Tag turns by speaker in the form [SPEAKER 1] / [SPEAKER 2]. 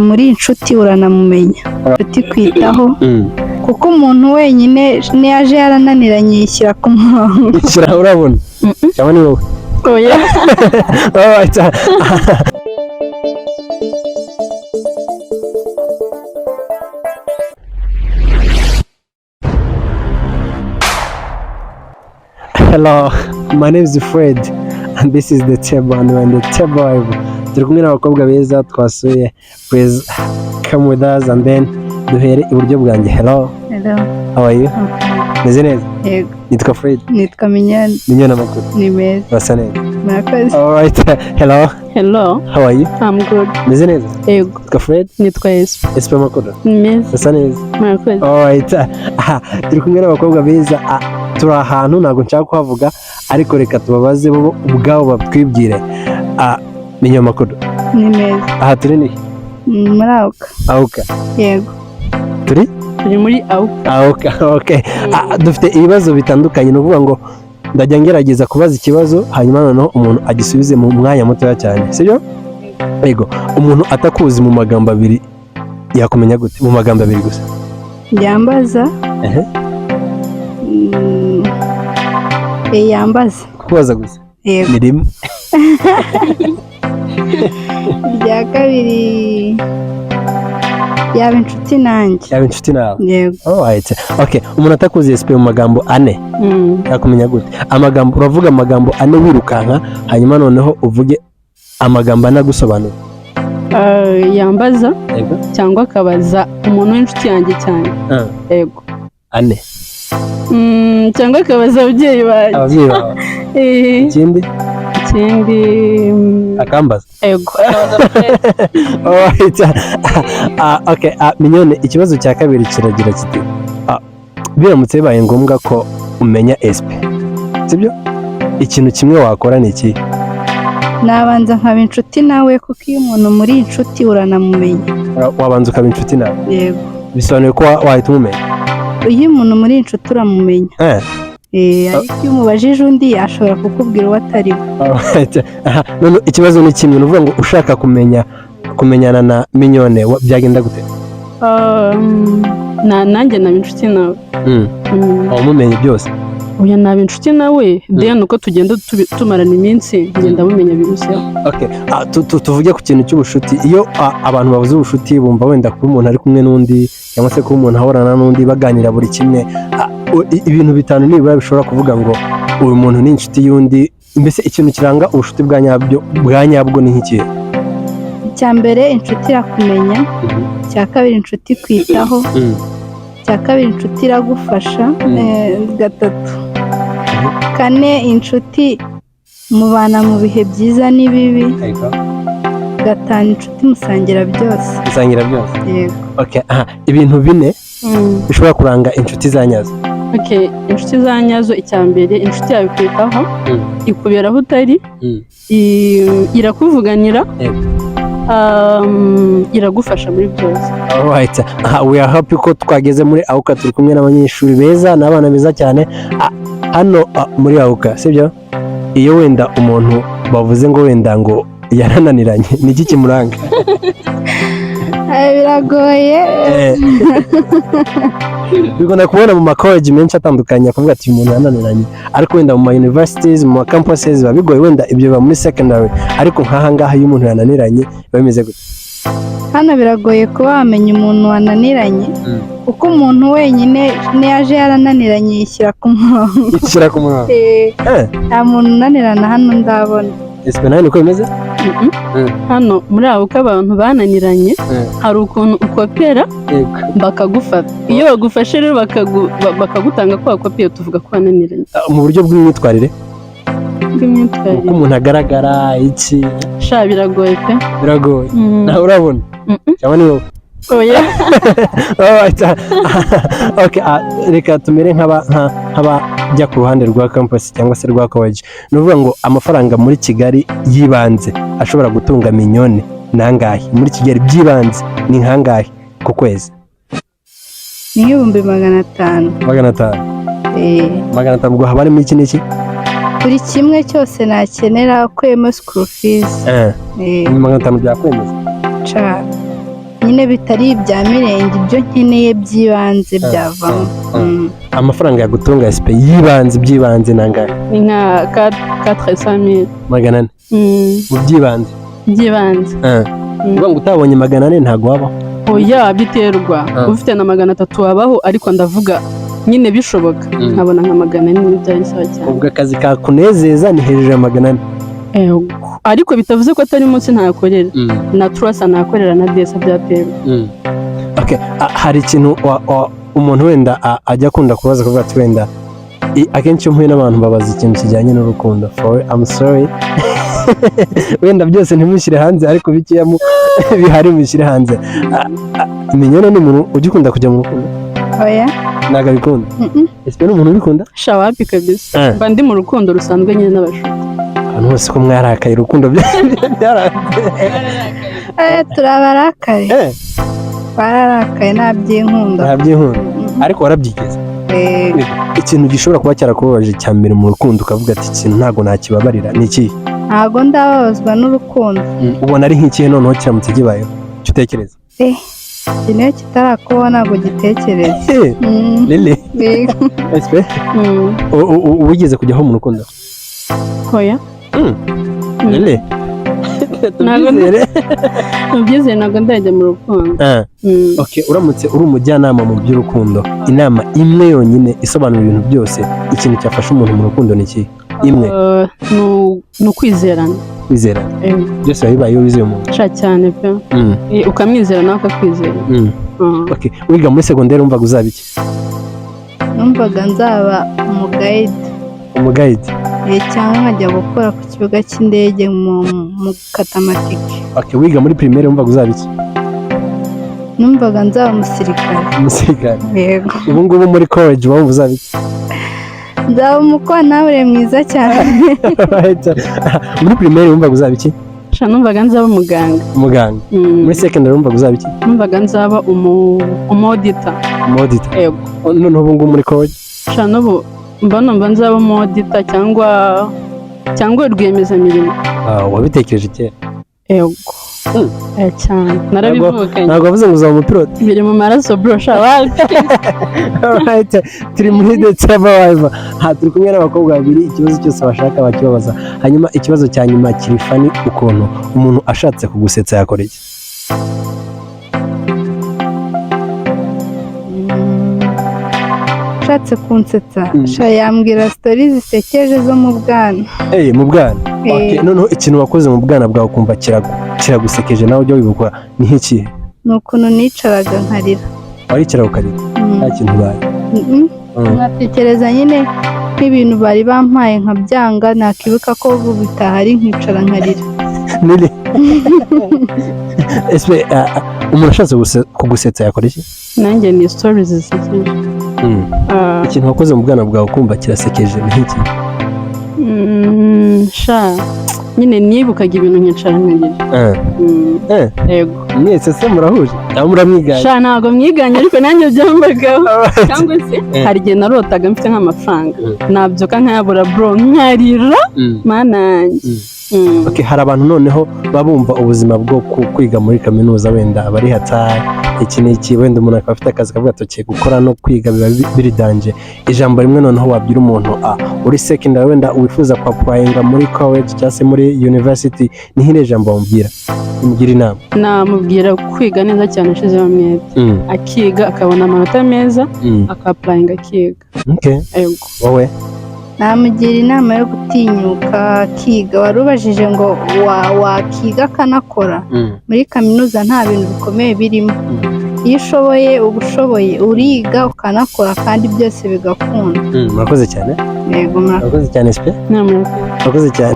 [SPEAKER 1] muri inshuti uranamumenya. Inshuti kwitaho, kuko umuntu wenyine niyo aje yarananiranye yishyira ku murongo.
[SPEAKER 2] Shyira, urabona cyangwa ni wowe?
[SPEAKER 3] Oya.
[SPEAKER 2] Alright. Hello, my name is Fred and this is the table and we're in the table vibe. Turi kumwe n'abakobwa beza twasuye. Please come with us and then duhere iburyo bwanjye. Hello,
[SPEAKER 1] Hello.
[SPEAKER 2] how are you? Meze neza?
[SPEAKER 1] Yego.
[SPEAKER 2] Nitwa Fred.
[SPEAKER 1] Nitwa Minyane.
[SPEAKER 2] Minyoni, amakuru?
[SPEAKER 1] Ni meza.
[SPEAKER 2] Basa neza.
[SPEAKER 1] Murakoze.
[SPEAKER 2] Alright. Hello,
[SPEAKER 3] Hello.
[SPEAKER 2] how are you?
[SPEAKER 3] I'm good.
[SPEAKER 2] Meze neza?
[SPEAKER 3] Yego.
[SPEAKER 2] Nitwa Fred.
[SPEAKER 3] Nitwa Espe.
[SPEAKER 2] Espe, amakuru?
[SPEAKER 3] Ni meza.
[SPEAKER 2] Basa neza.
[SPEAKER 3] Murakoze.
[SPEAKER 2] Alright. Aha, turi kumwe n'abakobwa beza. Turi ahantu ntabwo nshaka kuhavuga, ariko reka tubabaze bo ubwabo batwibwire. Menya amakuru?
[SPEAKER 1] Ni meza.
[SPEAKER 2] Aha turi ni
[SPEAKER 1] Muri AUCA.
[SPEAKER 2] AUCA?
[SPEAKER 1] Yego.
[SPEAKER 2] Turi
[SPEAKER 3] Turi muri AUCA.
[SPEAKER 2] AUCA, okay. Dufite ibibazo bitandukanye, ni ukuvuga ngo ndajya ngerageza kubaza ikibazo, hanyuma noneho umuntu agisubize mu mwanya mutoya cyane, sibyo? Yego. Umuntu atakuzi, mu magambo abiri yakumenya gute? Mu magambo abiri gusa.
[SPEAKER 1] Yambaza.
[SPEAKER 2] Ehe.
[SPEAKER 1] Yambaza.
[SPEAKER 2] Kubaza gusa?
[SPEAKER 1] Yego.
[SPEAKER 2] Ni rimwe.
[SPEAKER 1] Irya kabiri, yaba inshuti nanjye.
[SPEAKER 2] Yaba inshuti nawe?
[SPEAKER 1] Yego.
[SPEAKER 2] Alright. Okay, umuntu atakuzi, SP, mu magambo ane yakumenya gute? Amagambo, uravuga amagambo ane wirukanka, hanyuma noneho uvuge amagambo ane agusobanura.
[SPEAKER 3] Yambaza
[SPEAKER 2] Yego.
[SPEAKER 3] cyangwa akabaza umuntu w'inshuti yanjye cyane. Yego.
[SPEAKER 2] Ane.
[SPEAKER 3] Cyangwa akabaza ababyeyi banjye.
[SPEAKER 2] Ababyeyi bawe.
[SPEAKER 3] Eh,
[SPEAKER 2] Ikindi?
[SPEAKER 3] Ikindi
[SPEAKER 2] Akambaza.
[SPEAKER 3] Yego, akabaza ababyeyi.
[SPEAKER 2] Alright. Okay, Mignone, ikibazo cya kabiri kiragira kiti: biramutse bibaye ngombwa ko umenya SP, sibyo? Ikintu kimwe wakora ni iki?
[SPEAKER 1] Nabanza nkaba inshuti nawe, kuko iyo umuntu muri inshuti uranamumenya.
[SPEAKER 2] Wabanza ukaba inshuti nawe?
[SPEAKER 1] Yego.
[SPEAKER 2] Bisobanuye ko wahita umumenya?
[SPEAKER 1] Iyo umuntu muri inshuti uramumenya. Ariko iyo umubajije undi ashobora kukubwira uwo atari we.
[SPEAKER 2] Alright. Aha, none ikibazo ni kimwe, ni ukuvuga ngo ushaka kumenya kumenyana na Mignone, byagenda gute?
[SPEAKER 3] Nanjye naba inshuti nawe.
[SPEAKER 2] Wamumenye byose?
[SPEAKER 3] Oya, naba inshuti nawe, then uko tugenda tumarana iminsi ngenda mumenya biruseho.
[SPEAKER 2] Okay. Tuvuge ku kintu cy'ubushuti. Iyo abantu babuze ubushuti, bumva wenda kuba umuntu ari kumwe n'undi, cyangwa se kuba umuntu ahorana n'undi baganira buri kimwe. Ibintu bitanu nibura bishobora kuvuga ngo uyu muntu ni inshuti y'undi, mbese ikintu kiranga ubushuti bwa nyabyo, bwa nyabwo, ni nk'ikihe?
[SPEAKER 1] Icya mbere, inshuti irakumenya. Icya kabiri, inshuti ikwitaho. Icya kabiri, inshuti iragufasha. Gatatu, kane, inshuti mubana mu bihe byiza n'ibibi. Gatanu, inshuti musangira byose.
[SPEAKER 2] Musangira byose?
[SPEAKER 1] Yego.
[SPEAKER 2] Okay. Aha, ibintu bine bishobora kuranga inshuti za nyazo.
[SPEAKER 3] Okay, inshuti za nyazo, icya mbere, inshuti yawe ikwitaho, ikubera aho utari, irakuvuganira, iragufasha muri byose.
[SPEAKER 2] Alright. Aha, we are happy ko twageze muri AUCA, turi kumwe n'abanyeshuri beza n'abana beza cyane. Hano muri AUCA, sibyo? Iyo wenda umuntu bavuze ngo wenda ngo yarananiranye, ni iki kimuranga?
[SPEAKER 1] Biragoye.
[SPEAKER 2] Bikunda kubona mu ma college menshi atandukanye, akavuga ati uyu muntu yananiranye, ariko wenda mu ma universities, mu ma campuses biba bigoye. Wenda ibyo biba muri secondary, ariko nk'aha ngaha iyo umuntu yananiranye biba bimeze gute?
[SPEAKER 1] Hano biragoye kuba wamenya umuntu wananiranye, kuko umuntu wenyine niyo aje yarananiranye yishyira ku murongo.
[SPEAKER 2] Ishyira ku murongo?
[SPEAKER 1] Nta muntu unanirana hano ndabona.
[SPEAKER 2] Ese nawe niko bimeze?
[SPEAKER 3] Mm-mm. Hano muri abo uko abantu bananiranye, hari ukuntu ukopera bakagufata. Iyo bagufashe rero bakagutanga ko wakopeye, tuvuga ko wananiranye.
[SPEAKER 2] Mu buryo bw'imyitwarire?
[SPEAKER 3] Bw'imyitwarire.
[SPEAKER 2] Uko umuntu agaragara, iki?
[SPEAKER 3] Sha, biragoye pe.
[SPEAKER 2] Biragoye. Nawe urabona?
[SPEAKER 3] Mm-mm.
[SPEAKER 2] Cyangwa ni wowe?
[SPEAKER 3] Oya.
[SPEAKER 2] Alright. Okay, reka tumere nk'abajya ku ruhande rwa campus cyangwa se rwa college. Ni ukuvuga ngo amafaranga muri Kigali y'ibanze ashobora gutunga Mignone ni angahe? Muri Kigali by'ibanze ni nkangahe ku kwezi?
[SPEAKER 1] Ni nk'ibihumbi 500.
[SPEAKER 2] 500? 500, ubwo haba harimo iki n'iki?
[SPEAKER 1] Buri kimwe cyose nakenera ukuyemo school fees.
[SPEAKER 2] 500 byakwemeza?
[SPEAKER 1] Ca Nyine bitari ibya mirenge, ibyo nkeneye by'ibanze byavamo.
[SPEAKER 2] Amafaranga yagutunga, SP, y'ibanze, by'ibanze ni angahe?
[SPEAKER 3] Ni nka 400 000.
[SPEAKER 2] 400 mu by'ibanze?
[SPEAKER 3] By'ibanze.
[SPEAKER 2] Uvuga ngo utabonye 400 ntabwo wabaho?
[SPEAKER 3] Oya, biterwa. Ufite na 300 wabaho, ariko ndavuga nyine bishoboka nkabona nka 400 byari sawa cyane.
[SPEAKER 2] Ubwo akazi kakunezeza ni hejuru ya 400?
[SPEAKER 3] Ego. Ariko bitavuze ko atari munsi ntakorera, na 300 nakorera, na 200, byaterwa.
[SPEAKER 2] Okay. Hari ikintu umuntu wenda ajya akunda kubaza, kuvuga ati wenda akenshi iyo mpuye n'abantu babaza ikintu kijyanye n'urukundo, for I'm sorry, wenda byose ntimushyire hanze, ariko bikeya bihari mushyire hanze. Mignone ni umuntu ujya ukunda kujya mu rukundo?
[SPEAKER 1] Oya.
[SPEAKER 2] Ntabwo abikunda?
[SPEAKER 1] Mm-mm.
[SPEAKER 2] Ese ni umuntu ubikunda?
[SPEAKER 3] Sha, wapi kabisa. Mba ndi mu rukundo rusanzwe nyine n'abashuti.
[SPEAKER 2] Abantu bose ko mwarakaye, urukundo byaranze?
[SPEAKER 1] Turabarakaye. Bararakaye, nta by'inkunda.
[SPEAKER 2] Nta by'inkunda, ariko warabyigeze?
[SPEAKER 1] Eh.
[SPEAKER 2] Ikintu gishobora kuba cyarakubabaje cya mbere mu rukundo, ukavuga ati ikintu ntabwo nakibabarira, ni ikihe?
[SPEAKER 1] Ntabwo ndababazwa n'urukundo.
[SPEAKER 2] Ubona ari nk'ikihe noneho kiramutse kibayeho icyo utekereza?
[SPEAKER 1] Ikintu iyo kitarakubaho ntabwo gitekereza.
[SPEAKER 2] Lele.
[SPEAKER 1] Yego.
[SPEAKER 2] SP, wigeze kujyaho mu rukundo?
[SPEAKER 3] Oya.
[SPEAKER 2] Lele.
[SPEAKER 3] Ntabwo
[SPEAKER 2] Tubyizere.
[SPEAKER 3] Mubyizere, ntabwo ndajya mu rukundo.
[SPEAKER 2] Okay, uramutse uri umujyanama mu by'urukundo, inama imwe yonyine isobanura ibintu byose, ikintu cyafasha umuntu mu rukundo ni iki? Imwe.
[SPEAKER 3] Ni ukwizerana.
[SPEAKER 2] Kwizera. Byose biba bibaye iyo wizeye umuntu.
[SPEAKER 3] Sha, cyane pe. Ukamwizera nawe akakwizera.
[SPEAKER 2] Okay. Wiga muri segonderi wumvaga uzaba iki?
[SPEAKER 1] Numvaga nzaba umuguide.
[SPEAKER 2] Umuguide?
[SPEAKER 1] Cyangwa nkajya gukora ku kibuga cy'indege mu gukata amatike.
[SPEAKER 2] Okay, wiga muri primaire wumvaga uzaba iki?
[SPEAKER 1] Numvaga nzaba umusirikare.
[SPEAKER 2] Umusirikare?
[SPEAKER 1] Yego.
[SPEAKER 2] Ubu ngubu muri college wumva uzaba iki?
[SPEAKER 1] Nzaba umukontabure mwiza cyane.
[SPEAKER 2] Right. Muri primaire wumvaga uzaba iki?
[SPEAKER 3] Sha, numvaga nzaba umuganga.
[SPEAKER 2] Umuganga. Muri secondary wumvaga uzaba iki?
[SPEAKER 3] Numvaga nzaba umuauditor.
[SPEAKER 2] Umuauditor?
[SPEAKER 3] Yego.
[SPEAKER 2] Noneho ubu ngubu muri college?
[SPEAKER 3] Sha, n'ubu mba numva nzaba umuauditor cyangwa rwiyemezamirimo.
[SPEAKER 2] Ah, wabitekereje kera.
[SPEAKER 3] Yego. Cyane, narabivukanye.
[SPEAKER 2] Ntabwo wavuze ngo uzaba umupilote?
[SPEAKER 3] Biri mu maraso, bro, sha, wapi.
[SPEAKER 2] Alright, turi muri The Table Live. Ha, turi kumwe n'abakobwa babiri, ikibazo cyose bashaka bakibabaza. Hanyuma ikibazo cya nyuma kiri funny ukuntu: umuntu ashatse kugusetsa yakora iki?
[SPEAKER 1] Ushatse kunsetsa, sha, yambwira story zisekeje zo mu bwana.
[SPEAKER 2] Eh, mu bwana?
[SPEAKER 1] Eh.
[SPEAKER 2] Okay, noneho ikintu wakoze mu bwana bwawe ukumva kiragusekeje, nawe ujya wibuka, ni nk'ikihe?
[SPEAKER 1] Ni ukuntu nicaraga nkarira.
[SPEAKER 2] Waricara ukarira? Nta kintu ubaye?
[SPEAKER 1] Nkatekereza nyine nk'ibintu bari bampaye nkabyanga, nakibuka ko ubu bitahari nkicara nkarira.
[SPEAKER 2] Nili. Ese umuntu ashatse kugusetsa yakora iki?
[SPEAKER 3] Nanjye ni stories zisekeje.
[SPEAKER 2] Ikintu wakoze mu bwana bwawe ukumva kirasekeje ni nk'iki?
[SPEAKER 3] Sha, nyine nibukaga ibintu nkicara nkarira. Yego.
[SPEAKER 2] Mwese se murahuje cyangwa muramwiganye?
[SPEAKER 3] Sha, ntabwo mwiganye, ariko nanjye byambagaho, cyangwa se hari igihe narotaga mfite nk'amafaranga, nabyuka nkayabura, bro, nkarira. Mana yanjye.
[SPEAKER 2] Okay, hari abantu noneho baba bumva ubuzima bwo kwiga muri kaminuza wenda aba ari hatari, iki n'iki, wenda umuntu akaba afite akazi kavuga ati "Okay, gukora no kwiga biba biri danger." Ijambo rimwe noneho wabwira umuntu uri secondary wenda wifuza kwapplyinga muri college cyangwa se muri university, ni nk'iri jambo wamubwira, umugira inama?
[SPEAKER 3] Namubwira kwiga neza cyane ashizeho umwete, akiga akabona amanota meza, akapplyinga akiga. Yego.
[SPEAKER 2] Wowe?
[SPEAKER 1] Namugira inama yo gutinyuka akiga. Wari ubajije ngo wakiga akanakora. Muri kaminuza nta bintu bikomeye birimo. Iyo ushoboye uba ushoboye, uriga ukanakora kandi byose bigakunda.
[SPEAKER 2] Murakoze cyane.
[SPEAKER 1] Yego, murakoze.
[SPEAKER 2] Murakoze cyane, SP.
[SPEAKER 3] Namwe.
[SPEAKER 2] Murakoze cyane.